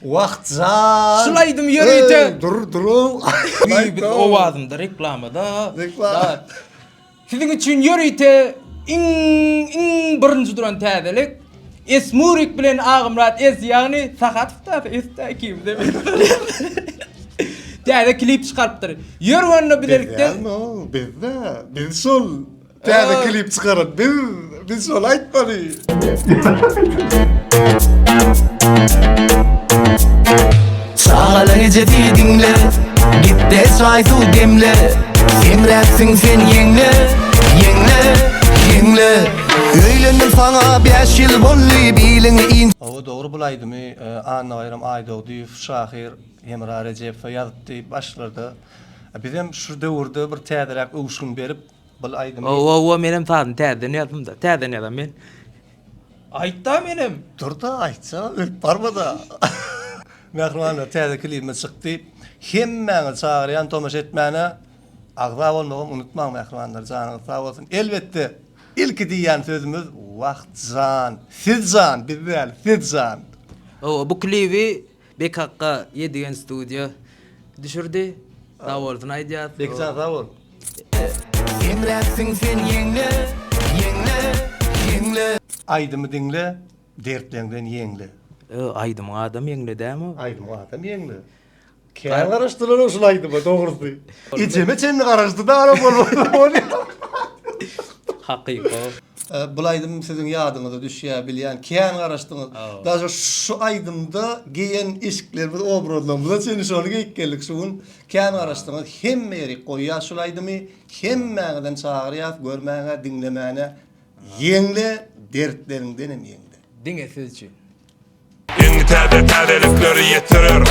Wah jan. Şul aýdymy ýörite. Eý, dur dur. Biz owazynda reklamada. Reklama. Siziň üçin ýörite iň iň birinji duran täzelik Esmurik bilen Agymyrat Es ýagny Sahatow da Es da ikimiz hem Täze klip çykarypdyr. Ýör onda bilelikde. Biz bizde biz şol Täze klip çykaran biz biz şony aýtmaly. Çagalar ejesi diňle Gitde çaý suw demle Semräpsiň sen ýeňle Ýeňle Ýeňle Öýlendim saňa bäş ýyl boldy Biliňi in Hawa dogry bul aýdymy Annabaýram Aýdogdyýew şahyr Hemra Rejepowa ýazypdy başlarda. Bizem şu döwürde bir täzeräk öwüşgin berip Bul aýdymy. Hawa hawa menem sazyny täzeden ýazdym-da. Täzeden ýazan men. Aýtda menem. Dur-da aýtsa ölüp barma-da. Mähribanlar täze klibimiz çykdy. Hemmäňizi çagyrýan tomaşa etmäne. Agza bolmagam unutmaň mähribanlar janyňyz sag bolsun. Elbetde ilki diýýän sözümiz Wah jan siz jan biz däl siz jan. Hawa bu klibi Bek akga Ýedigen studiýa düşürdi. Sag bolsun aýdýas. Bekjan sag bol. Semräpsiň sen ýeňle, ýeňle, ýeňle. Aýdymy diňle, dertleňden ýeňle. Ö, aýdymyň adam ýeňle dämi? Aýdymyň adam ýeňle. Kän garaşdylar şul aýdyma dogrusy. Ejeme çenli garaşdy da ara bolmasa bolýar. Hakyky. Bul aýdym siziň ýadyňyza düşýär bilýän kän garaşdyňyz. Daže şu aýdymda geýen eşiklerimiz obrazlarymyza çenli şony geýip geldik şu gün. Kän garaşdyňyz hemme ýerik goýýas şul aýdymy hemmäňizem çagyrýas görmäge diňlemäne ýeňle dertleriňdenem ýeňle. Diňe siz üçin. Iň täze täzelikleri ýetirer.